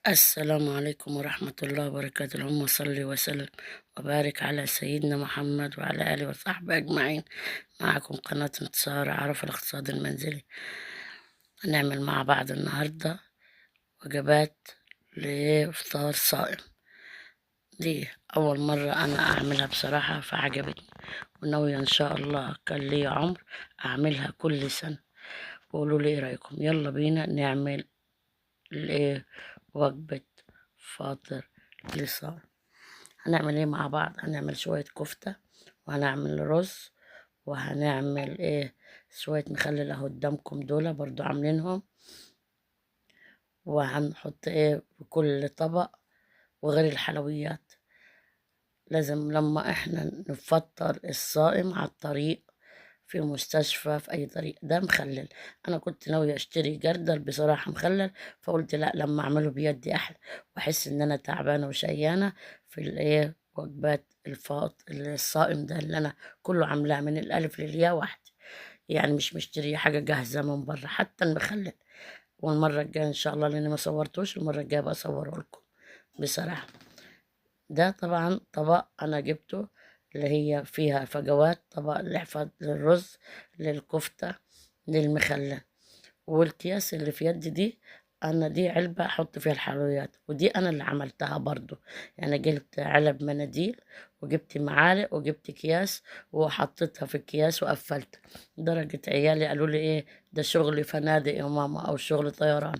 السلام عليكم ورحمة الله وبركاته. اللهم صل وسلم وبارك على سيدنا محمد وعلى آله وصحبه أجمعين. معكم قناة انتصار عرف الاقتصاد المنزلي. هنعمل مع بعض النهاردة وجبات لإفطار صائم. دي أول مرة أنا أعملها بصراحة فعجبتني، وناوية إن شاء الله كان لي عمر أعملها كل سنة. وقولوا لي إيه رأيكم. يلا بينا نعمل الإيه وجبة فاطر لصائم. هنعمل ايه مع بعض؟ هنعمل شوية كفتة، وهنعمل رز، وهنعمل ايه شوية مخلل اهو قدامكم دول برضو عاملينهم، وهنحط ايه في كل طبق. وغير الحلويات، لازم لما احنا نفطر الصائم على الطريق في مستشفى في اي طريق ده مخلل. انا كنت ناوية اشتري جردل بصراحة مخلل، فقلت لا، لما اعمله بيدي احلى، واحس ان انا تعبانة وشيانة في الايه وجبات الفاط الصائم ده اللي انا كله عاملاه من الالف للياء وحدي، يعني مش مشتري حاجة جاهزة من بره حتى المخلل. والمرة الجاية ان شاء الله، لاني ما صورتوش، المرة الجاية بصوره لكم بصراحة. ده طبعا طبق انا جبته اللي هي فيها فجوات، طبق لحفظ للرز للكفتة للمخلل. والكياس اللي في يدي دي انا دي علبة احط فيها الحلويات، ودي انا اللي عملتها برضو. يعني جبت علب مناديل وجبت معالق وجبت اكياس وحطيتها في الكياس وقفلت. درجة عيالي قالوا لي ايه ده شغل فنادق يا ماما او شغل طيران.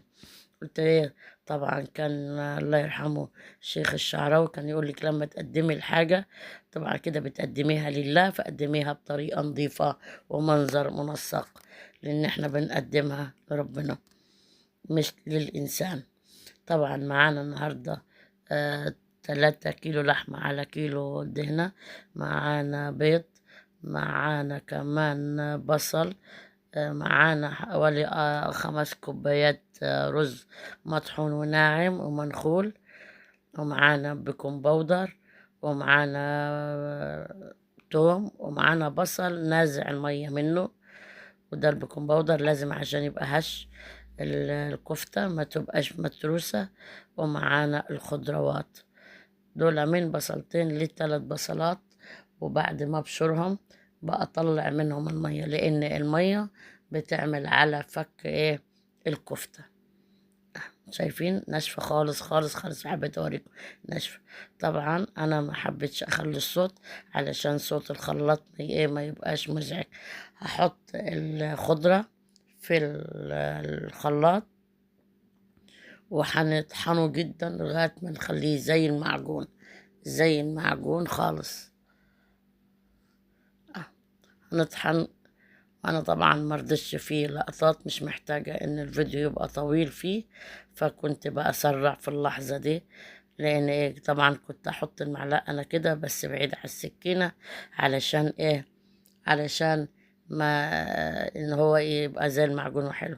قلت ايه، طبعا كان الله يرحمه الشيخ الشعراوي كان يقول لك لما تقدمي الحاجة طبعا كده بتقدميها لله، فقدميها بطريقة نظيفة ومنظر منسق، لان احنا بنقدمها لربنا مش للإنسان. طبعا معانا النهاردة 3 كيلو لحمة على كيلو دهنة، معانا بيض، معانا كمان بصل، معانا حوالي 5 كوبايات رز مطحون وناعم ومنخول، ومعانا baking powder، ومعانا توم، ومعانا بصل نازع المية منه. وده ال baking powder لازم عشان يبقى هش الكفتة ما تبقاش متروسة. ومعانا الخضروات دول من بصلتين لتلات بصلات، وبعد ما ابشرهم بقى اطلع منهم المية، لان المية بتعمل على فك ايه الكفتة. شايفين ناشفة خالص خالص خالص، حبيت اوريكم ناشفة. طبعا انا ما حبيتش اخلي الصوت علشان صوت الخلاط ما يبقاش مزعج. هحط الخضرة في الخلاط وهنطحنه جدا لغاية ما نخليه زي المعجون، زي المعجون خالص. هنطحن. انا طبعا ما رضيتش فيه لقطات، مش محتاجة ان الفيديو يبقى طويل فيه، فكنت بأسرع في اللحظة دي، لان ايه طبعا كنت احط المعلقة انا كده بس بعيد على السكينة، علشان ايه، علشان ما ان هو يبقى زي المعجون وحلو.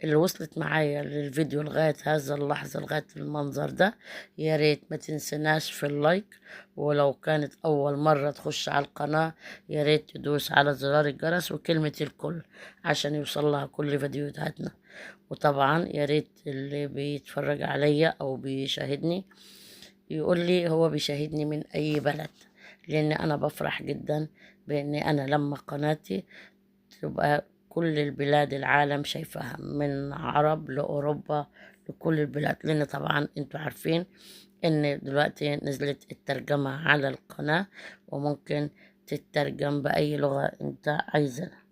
اللي وصلت معايا للفيديو لغاية هذا اللحظة لغاية المنظر ده، يا ريت ما تنسناش في ال like، ولو كانت أول مرة تخش على القناة يا ريت تدوس على زرار الجرس وكلمة الكل عشان يوصل لها كل فيديوهاتنا. وطبعا يا ريت اللي بيتفرج عليا أو بيشاهدني يقول لي هو بيشاهدني من أي بلد، لأن أنا بفرح جدا بأن أنا لما قناتي تبقى كل البلاد العالم شايفاها، من عرب لأوروبا لكل البلاد، لأن طبعا انتوا عارفين ان دلوقتي نزلت الترجمة على القناة وممكن تترجم بأي لغة انت عايزها.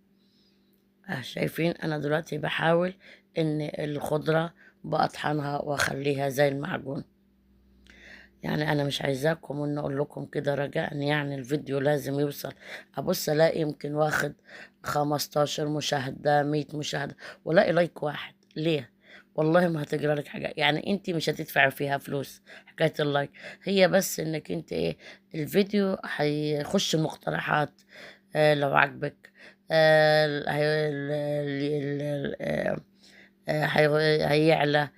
شايفين انا دلوقتي بحاول ان الخضرة بأطحنها واخليها زي المعجون. يعني انا مش عايزاكم ان اقول لكم كده رجاء، يعني الفيديو لازم يوصل. ابص الاقي يمكن واخد 15 مشاهدة 100 مشاهدة ولاقي like واحد. ليه؟ والله ما هتجرى لك حاجة، يعني انت مش هتدفعي فيها فلوس حكاية ال like، هي بس انك انت ايه الفيديو هيخش المقترحات، لو عجبك، هيعلى،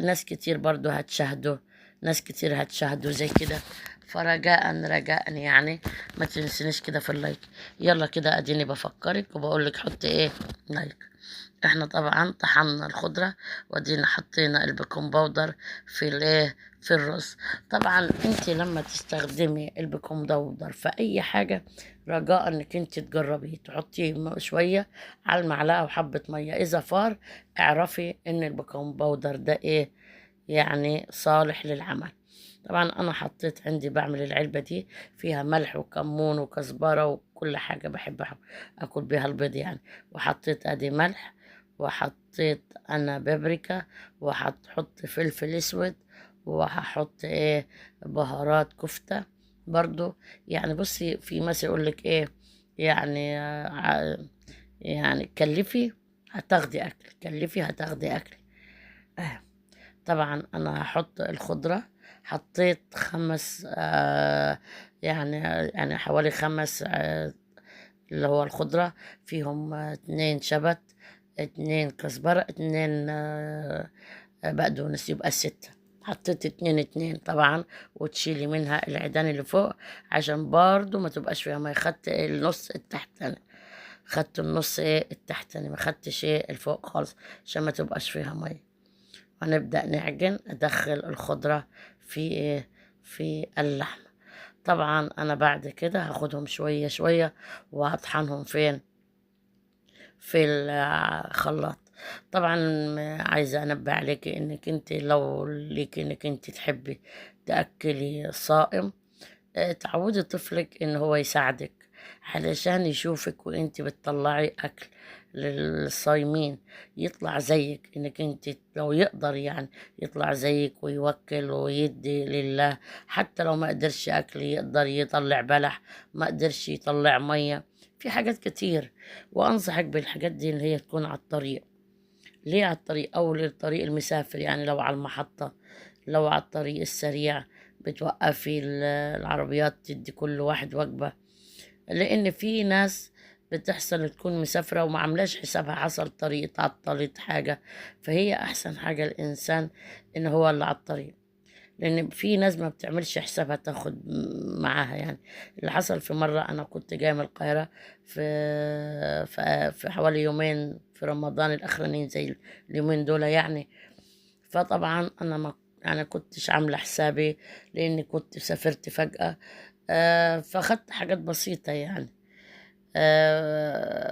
ناس كتير برضو هتشاهده. ناس كتير هتشاهدوا زي كده. فرجاء رجاء يعني ما تنسنيش كده في ال like. يلا كده اديني بفكرك وبقولك حطي ايه like. احنا طبعا طحنا الخضرة وادينا حطينا ال baking powder في الايه في الرز. طبعا انت لما تستخدمي ال baking powder في اي حاجة رجاء انك انت تجربيه، تحطيه شوية على المعلقة وحبة مية، اذا فار اعرفي ان ال baking powder ده ايه يعني صالح للعمل. طبعا انا حطيت عندي بعمل العلبة دي فيها ملح وكمون وكزبرة وكل حاجة بحب اكل بيها البيض يعني. وحطيت ادي ملح، وحطيت انا بابريكا، وهحط فلفل اسود، وهحط ايه بهارات كفتة برضو. يعني بصي في مثل يقولك ايه يعني يعني كلفي هتاخدي اكل، كلفي هتاخدي اكل. طبعا انا هحط الخضرة، حطيت خمس يعني حوالي 5 اللي هو الخضرة، فيهم 2 شبت، 2 كزبرة، 2 بقدونس، يبقى 6. حطيت 2 2 طبعا، وتشيلي منها العيدان اللي فوق عشان برضو ما تبقاش فيها مية. خدت النص التحتاني، خدت النص ايه التحتاني، ما خدتش ايه الفوق خالص عشان ما تبقاش فيها مية. وهنبدأ نعجن، ادخل الخضرة في ايه في اللحمة. طبعا انا بعد كده هاخدهم شوية شوية وهطحنهم فين في الخلاط. طبعا عايزة انبه عليكي انك انت لو ليكي انك انت تحبي تأكلي صائم، تعودي طفلك ان هو يساعدك علشان يشوفك وانت بتطلعي اكل للصايمين، يطلع زيك، انك انت لو يقدر يعني يطلع زيك ويوكل ويدي لله. حتى لو ما قدرش اكل يقدر يطلع بلح، ما قدرش يطلع مية، في حاجات كتير. وانصحك بالحاجات دي ان هي تكون على الطريق. ليه على الطريق؟ او للطريق المسافر، يعني لو على المحطة، لو على الطريق السريع بتوقفي العربيات تدي كل واحد وجبة، لان في ناس بتحصل تكون مسافرة وما عملاش حسابها، حصل طريق تعطلت حاجة، فهي احسن حاجة الانسان ان هو اللي على الطريق، لان في ناس ما بتعملش حسابها تاخد معاها. يعني اللي حصل في مرة انا كنت جاية من القاهرة في حوالي يومين في رمضان الاخرانيين زي اليومين دول يعني، فطبعا انا ما يعني كنتش عاملة حسابي لاني كنت سافرت فجأة، فاخدت حاجات بسيطة يعني،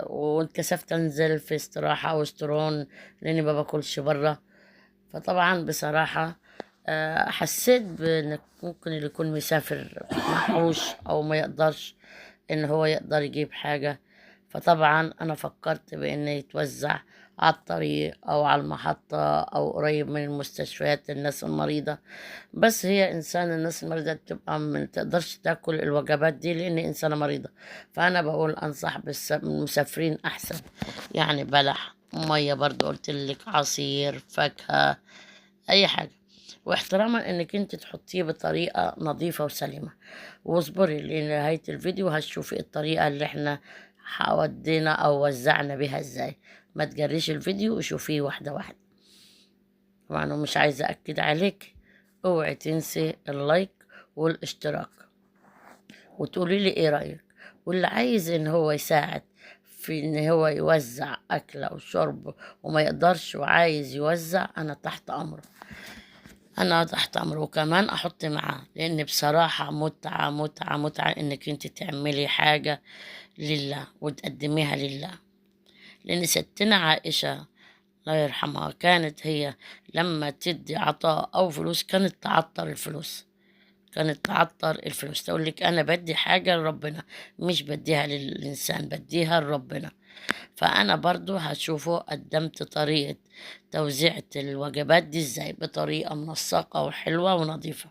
واتكسفت انزل في استراحة او استرون لاني ما باكلش برا. فطبعا بصراحة، حسيت بانك ممكن اللي يكون مسافر محوش او ما يقدرش ان هو يقدر يجيب حاجة، فطبعا انا فكرت بان يتوزع على الطريق او على المحطة او قريب من المستشفيات الناس المريضة. بس هي انسان الناس المريضة بتبقى ما تقدرش تاكل الوجبات دي لان انسانة مريضة، فانا بقول انصح بالمسافرين احسن، يعني بلح، مية، برضو قلت لك عصير، فاكهة، اي حاجة، واحتراما انك انت تحطيه بطريقة نظيفة وسليمة. واصبري لنهاية الفيديو هتشوفي الطريقة اللي احنا ودينا او وزعنا بيها ازاي. ما تجريش الفيديو وشوفيه واحدة واحدة. طبعا مش عايزة اكد عليك، اوعي تنسي اللايك والاشتراك وتقولي لي ايه رأيك. واللي عايز ان هو يساعد في ان هو يوزع اكل او شرب وما يقدرش وعايز يوزع، انا تحت امره، انا تحت امره. وكمان احط معاه، لان بصراحة متعة متعة متعة انك انت تعملي حاجة لله وتقدميها لله. لان ستنا عائشة الله يرحمها كانت هي لما تدي عطاء او فلوس كانت تعطر الفلوس، كانت تعطر الفلوس، تقول لك انا بدي حاجة لربنا، مش بديها للإنسان، بديها لربنا. فأنا برضو هشوفه قدمت طريقة توزيع الوجبات دي ازاي بطريقة منسقة وحلوة ونظيفة.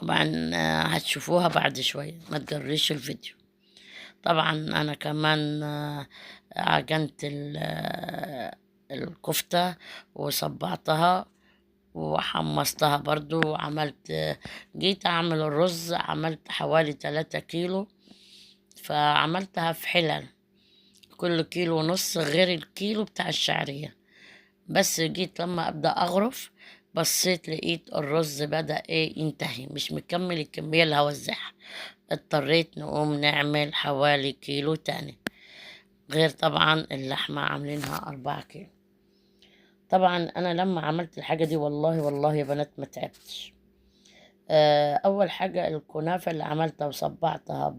طبعا هتشوفوها بعد شوية، ما تجريش الفيديو. طبعا أنا كمان عجنت الكفتة وصبعتها وحمصتها برضو، جيت أعمل الرز، عملت حوالي 3 كيلو، فعملتها في حلل، كل كيلو ونص غير الكيلو بتاع الشعرية. بس جيت لما أبدأ أغرف بصيت لقيت الرز بدأ ايه ينتهي، مش مكمل الكمية اللي هوزعها. اضطريت نقوم نعمل حوالي كيلو تاني، غير طبعا اللحمة عاملينها 4 كيلو. طبعا انا لما عملت الحاجة دي والله والله يا بنات ما تعبتش. اول حاجة الكنافة اللي عملتها وصبعتها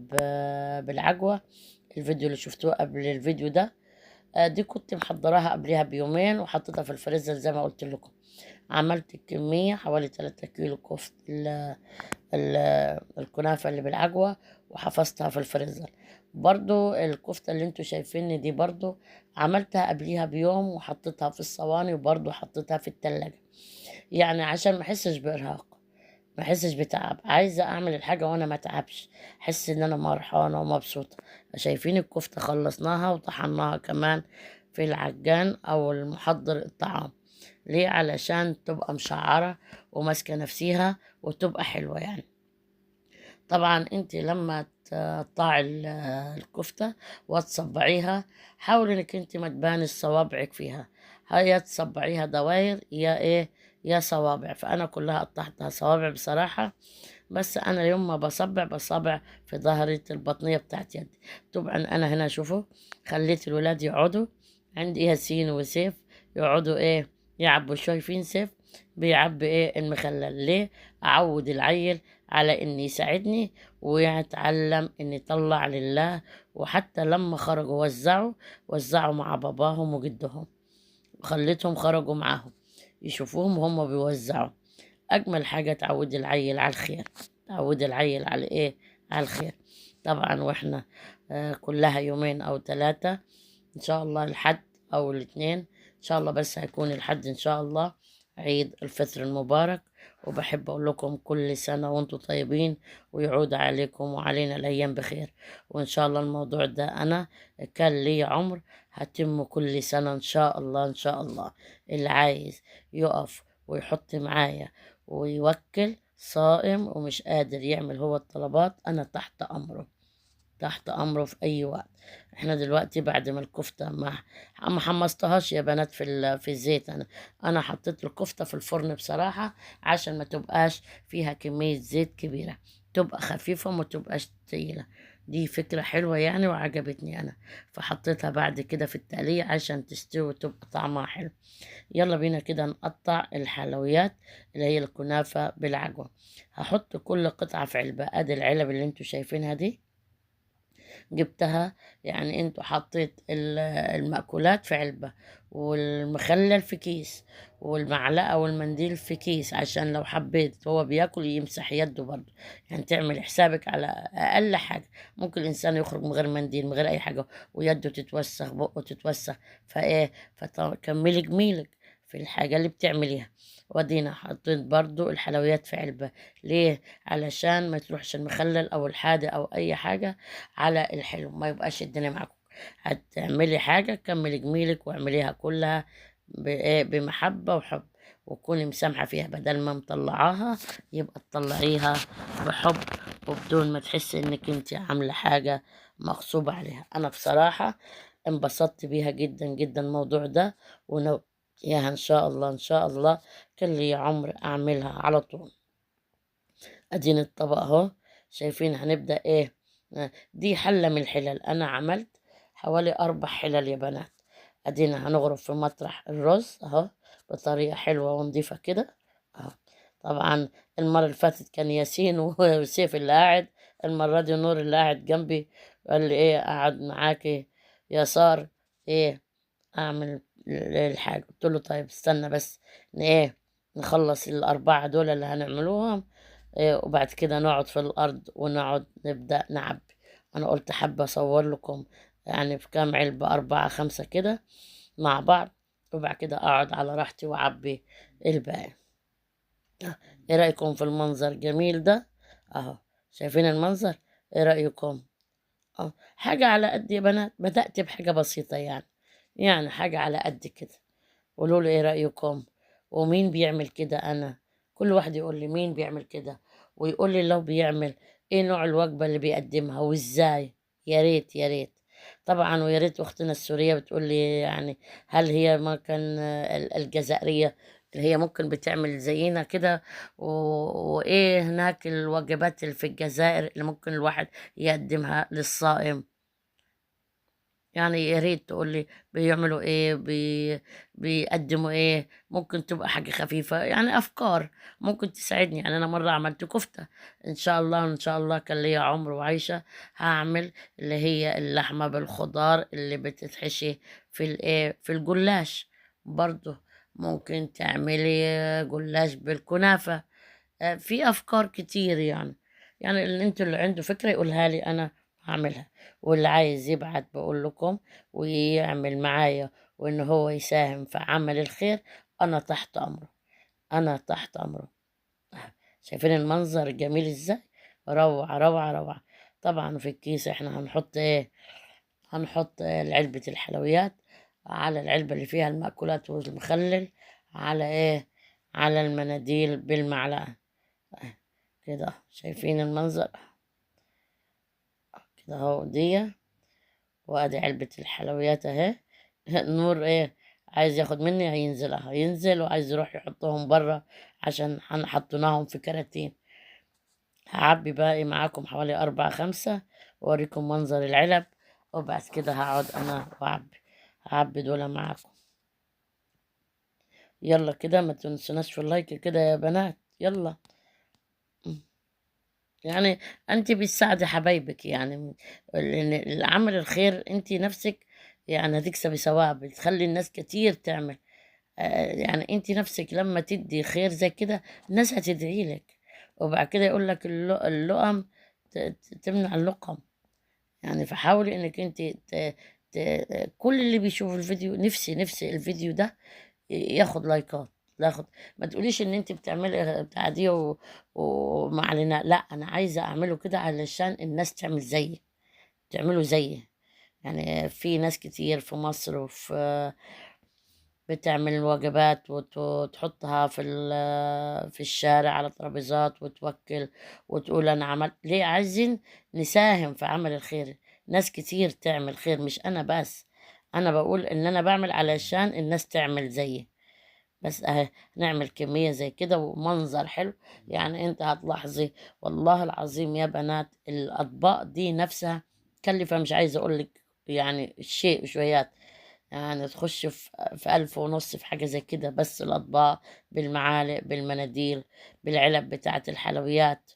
بالعجوة، الفيديو اللي شفتوه قبل الفيديو ده، دي كنت محضراها قبلها بيومين وحطيتها في الفريزر زي ما قلت لكم. عملت الكمية حوالي 3 كيلو كفت الكنافة اللي بالعجوة وحفظتها في الفريزر. برضو الكفتة اللي انتوا شايفيني دي برضو عملتها قبليها بيوم وحطيتها في الصواني، وبرضو حطيتها في التلاجة، يعني عشان ما احسش بإرهاق، ما احسش بتعب. عايزة اعمل الحاجة وانا ما اتعبش، احس ان انا مرحانة ومبسوطة. شايفين الكفتة خلصناها وطحناها كمان في العجان او المحضر الطعام. ليه؟ علشان تبقى مشعرة وماسكة نفسيها وتبقى حلوة يعني. طبعا انت لما تقطعي الكفتة وتصبعيها، حاولي انك انت ما تباني صوابعك فيها، هيا تصبعيها دواير يا ايه يا صوابع. فانا كلها قطعتها صوابع بصراحة، بس انا يوم ما بصبع بصبع في ظهرة البطنية بتاعت يدي. طبعا انا هنا شوفوا خليت الولاد يقعدوا عندي ياسين وسيف يقعدوا ايه يعبوا. شايفين سيف بيعبي ايه المخلل؟ ليه؟ اعود العيل على ان يساعدني ويتعلم ان يطلع لله. وحتى لما خرجوا وزعوا مع باباهم وجدهم، وخليتهم خرجوا معاهم يشوفوهم وهم بيوزعوا. اجمل حاجة تعود العيل على الخير، تعود العيل على ايه؟ على الخير. طبعا واحنا كلها يومين او 3 ان شاء الله، الحد او الاثنين ان شاء الله، بس هيكون الحد ان شاء الله عيد الفطر المبارك. وبحب اقول لكم كل سنة وانتم طيبين، ويعود عليكم وعلينا الايام بخير. وان شاء الله الموضوع ده انا كان لي عمر هتم كل سنة ان شاء الله. ان شاء الله اللي عايز يقف ويحط معايا ويوكل صائم ومش قادر يعمل هو الطلبات، انا تحت امره، تحت امره في اي وقت. احنا دلوقتي بعد ما الكفتة ما حمصتهاش يا بنات في الزيت، انا حطيت الكفتة في الفرن بصراحة عشان ما تبقاش فيها كمية زيت كبيرة، تبقى خفيفة وما تبقاش تقيلة. دي فكرة حلوة يعني وعجبتني انا، فحطيتها بعد كده في التقلية عشان تستوي وتبقى طعمها حلو. يلا بينا كده نقطع الحلويات اللي هي الكنافة بالعجوة. هحط كل قطعة في علبة. ادي العلب اللي انتوا شايفينها دي جبتها، يعني انتوا حطيت المأكولات في علبة، والمخلل في كيس، والمعلقة والمنديل في كيس، عشان لو حبيت هو بياكل يمسح يده برضه. يعني تعمل حسابك على أقل حاجة. ممكن الإنسان يخرج من غير منديل، من غير أي حاجة، ويده تتوسخ، بقه تتوسخ، فإيه، فكملي جميلك في الحاجة اللي بتعمليها. ودينا حطيت برضو الحلويات في علبة. ليه؟ علشان ما تروحش المخلل أو الحادق أو أي حاجة على الحلو، ما يبقاش الدنيا معاكم. هتعملي حاجة كملي جميلك واعمليها كلها بمحبة وحب، وكوني مسامحة فيها. بدل ما مطلعاها يبقى تطلعيها بحب وبدون ما تحسي انك انت عاملة حاجة مغصوبة عليها. انا بصراحة انبسطت بيها جدا جدا الموضوع ده، ونو ياها ان شاء الله ان شاء الله كان لي عمر اعملها على طول. اديني الطبق اهو، شايفين هنبدأ ايه؟ دي حلة من الحلل، انا عملت حوالي 4 حلل يا بنات. ادينا هنغرف في مطرح الرز اهو بطريقة حلوة ونظيفة كده اهو. طبعا المرة اللي فاتت كان ياسين وسيف اللي قاعد، المرة دي نور اللي قاعد جنبي قال لي ايه قعد معاكي يا سار ايه اعمل الحاجة. قلت له طيب استنى بس ايه نخلص ال4 دول اللي هنعملوهم إيه، وبعد كده نقعد في الارض ونقعد نبدأ نعبي. انا قلت حابة اصور لكم يعني في كام علبة، 4 5 كده مع بعض، وبعد كده اقعد على راحتي واعبي الباقي. ايه رأيكم في المنظر الجميل ده؟ اهو شايفين المنظر؟ ايه رأيكم؟ حاجة على قد يا بنات، بدأت بحاجة بسيطة يعني حاجة على قد كده. قولوا لي ايه رأيكم ومين بيعمل كده؟ انا كل واحد يقول لي مين بيعمل كده، ويقول لي لو بيعمل ايه نوع الوجبة اللي بيقدمها وازاي. يا ريت يا ريت طبعا. ويا ريت اختنا السورية بتقول لي يعني هل هي ما كان الجزائرية اللي هي ممكن بتعمل زينا كده، وايه هناك الوجبات اللي في الجزائر اللي ممكن الواحد يقدمها للصائم. يعني يا ريت تقولي بيعملوا ايه، بيقدموا ايه، ممكن تبقى حاجة خفيفة، يعني افكار ممكن تساعدني. يعني انا مرة عملت كفتة، ان شاء الله ان شاء الله كان ليا عمر وعيشة هعمل اللي هي اللحمة بالخضار اللي بتتحشي في الايه، في الجلاش. برضو ممكن تعملي جلاش بالكنافة. في افكار كتير يعني. يعني اللي انتوا اللي عنده فكرة يقولها لي انا هعملها، واللي عايز يبعت بقول لكم ويعمل معايا وان هو يساهم في عمل الخير، انا تحت امره، انا تحت امره. شايفين المنظر جميل ازاي؟ روعة روعة روعة. طبعا في الكيس احنا هنحط ايه؟ هنحط علبة الحلويات، على العلبة اللي فيها المأكولات والمخلل، على ايه؟ على المناديل بالمعلقة كده. شايفين المنظر كده اهو دي، وادي علبة الحلويات اهي. نور ايه عايز ياخد مني، هينزل اهو، هينزل وعايز يروح يحطهم بره عشان حطيناهم في كراتين. هعبي باقي معاكم حوالي 4 5 واوريكم منظر العلب، وبعد كده هقعد انا واعبي، هعبي دول معاكم. يلا كده ما تنسوناش في اللايك كده يا بنات، يلا. يعني انت بتساعدي حبايبك، يعني لان العمل الخير انت نفسك يعني هتكسبي ثواب، بتخلي الناس كتير تعمل. يعني انت نفسك لما تدي خير زي كده الناس هتدعي لك، وبعد كده يقول لك اللقم تمنع اللقم. يعني فحاولي انك انت كل اللي بيشوف الفيديو، نفسي الفيديو ده ياخد لايكات، لا ياخد. ما تقوليش ان انت بتعملي بتاع دي ومعلنة، لا انا عايزه اعمله كده علشان الناس تعمل زيي، تعملوا زيي. يعني في ناس كتير في مصر وفي بتعمل وجبات وتحطها في الشارع على ترابيزات وتوكل وتقول انا عملت. ليه؟ عايزين نساهم في عمل الخير، ناس كتير تعمل خير مش انا بس. انا بقول ان انا بعمل علشان الناس تعمل زيي. بس اهي نعمل كمية زي كده ومنظر حلو. يعني انت هتلاحظي والله العظيم يا بنات الاطباق دي نفسها كلفة، مش عايزة اقولك يعني شيء شويات، يعني تخش في 1500 في حاجة زي كده، بس الأطباق بالمعالق بالمناديل بالعلب بتاعة الحلويات.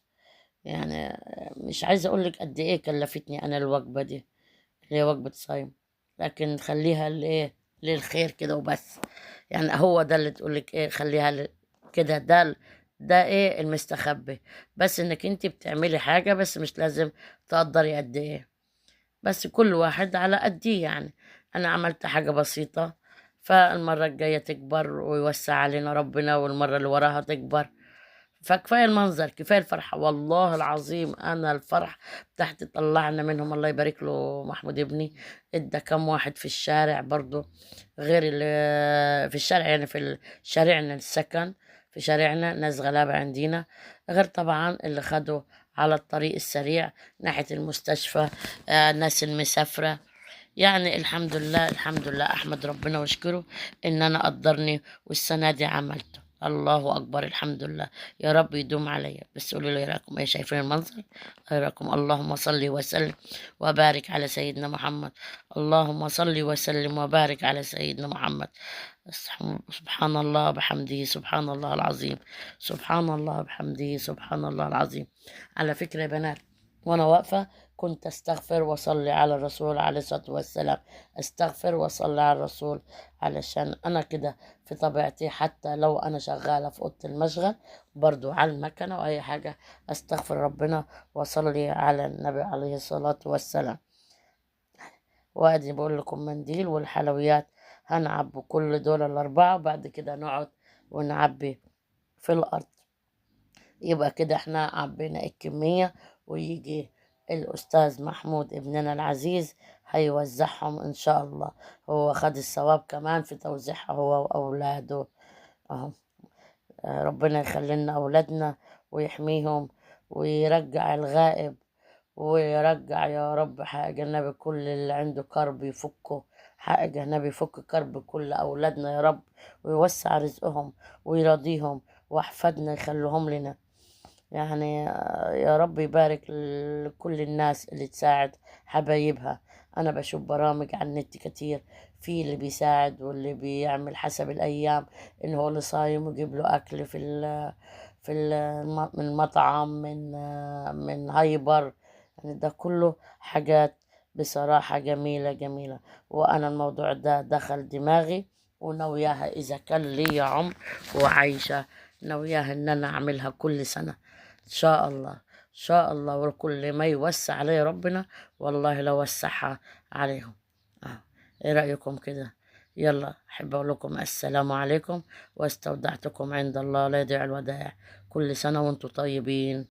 يعني مش عايزة أقولك قد إيه كلفتني أنا الوجبة دي اللي هي وجبة صايم، لكن خليها لإيه؟ للخير كده وبس. يعني هو ده اللي تقولك إيه، خليها كده، ده إيه المستخبي، بس إنك أنت بتعملي حاجة بس مش لازم تقدري قد إيه، بس كل واحد على قديه. يعني أنا عملت حاجة بسيطة، فالمرة الجاية تكبر ويوسع علينا ربنا، والمرة اللي وراها تكبر. فكفاية المنظر، كفاية الفرحة، والله العظيم أنا الفرح بتاعتي طلعنا منهم. الله يبارك له محمود ابني، ادى كم واحد في الشارع برضو غير اللي في الشارع، يعني في شارعنا السكن، في شارعنا ناس غلابة عندنا، غير طبعا اللي خدوا على الطريق السريع ناحية المستشفى، الناس المسافرة. يعني الحمد لله، الحمد لله، أحمد ربنا واشكره إن أنا قدرني والسنة دي عملته. الله أكبر، الحمد لله، يا رب يدوم عليا. بس قولوا لي رأيكم إيه؟ شايفين المنظر؟ إيه رأيكم؟ اللهم صل وسلم وبارك على سيدنا محمد، اللهم صل وسلم وبارك على سيدنا محمد. سبحان الله بحمده، سبحان الله العظيم، سبحان الله بحمده، سبحان الله العظيم. على فكرة يا بنات، وأنا واقفة كنت أستغفر وأصلي على الرسول عليه الصلاة والسلام، أستغفر وأصلي على الرسول، علشان أنا كده في طبيعتي، حتى لو أنا شغالة في أوضة المشغل برضو على المكنة وأي حاجة، أستغفر ربنا وأصلي على النبي عليه الصلاة والسلام. وأدي بقول لكم منديل والحلويات هنعبي كل دول الأربعة، وبعد كده نقعد ونعبي في الأرض. يبقى كده احنا عبينا الكمية، ويجي الأستاذ محمود ابننا العزيز هيوزعهم إن شاء الله. هو خد الثواب كمان في توزيعها هو وأولاده أهو. ربنا يخلي لنا أولادنا ويحميهم ويرجع الغائب، ويرجع يا رب حاجة النبي كل اللي عنده كرب يفكه حق النبي يفك كرب كل أولادنا يا رب، ويوسع رزقهم ويرضيهم، وأحفادنا يخليهم لنا. يعني يا رب يبارك لكل الناس اللي تساعد حبايبها. أنا بشوف برامج على النت كتير، في اللي بيساعد واللي بيعمل حسب الأيام، إن هو اللي صايم ويجيب له أكل من مطعم، من هايبر. يعني ده كله حاجات بصراحة جميلة جميلة. وأنا الموضوع ده دخل دماغي، وناوياها إذا كان لي عمر وعايشة، ناوياها إن أنا أعملها كل سنة إن شاء الله، إن شاء الله. وكل ما يوسع علي ربنا والله لو وسعها عليهم. إيه رأيكم كده؟ يلا أحب أقول لكم السلام عليكم، واستودعتكم عند الله لا يضيع الودائع. كل سنة وأنتم طيبين.